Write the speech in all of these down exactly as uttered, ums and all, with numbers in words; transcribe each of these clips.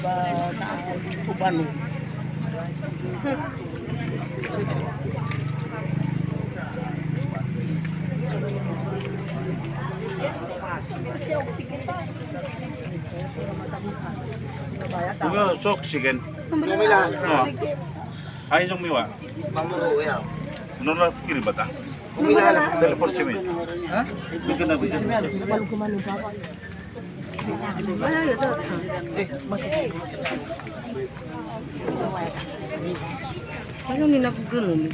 Ubanu. Oksigen. Hai, zong miwa. Manguru, ya. Nora fikir bata. Telepon sini. Hah? Bikin apa? Ayo ni nak gulung.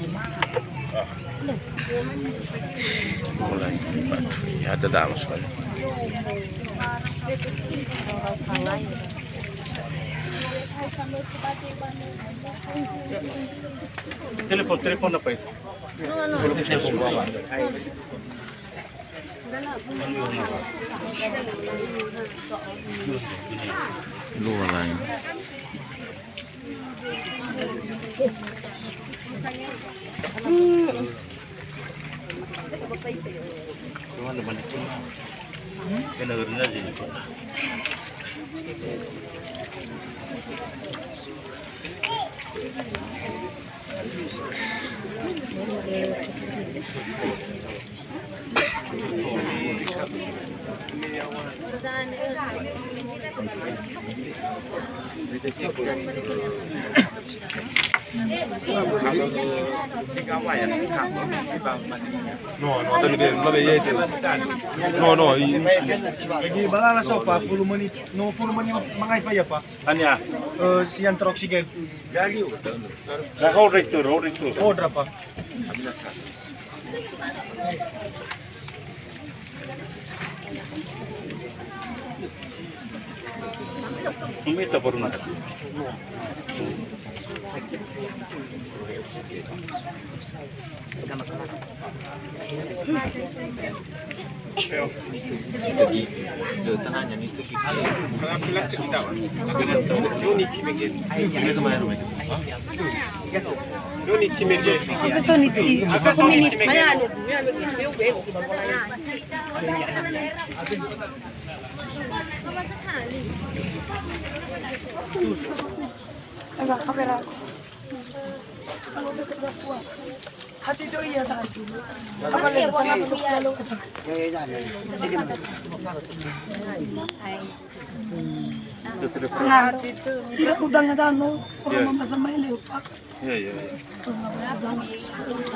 Mulai, ya, ada dah masuk. Telepon, telepon apa itu? Dua lain. No, no, tapi dia, dia, dia, dia. No, no, i, i. Jadi, bala la sopa, fulu menit, no, fulu menit mangai fa ya, Pak? Tanya. Eh, siang teroksigen. Nah, hold right there, hold right there. Hold berapa? Umi tak pernah. Hati tu iya tadi. Apa lagi? Ira udang ada no, orang mama sama ini, Pak. Iya, iya, iya.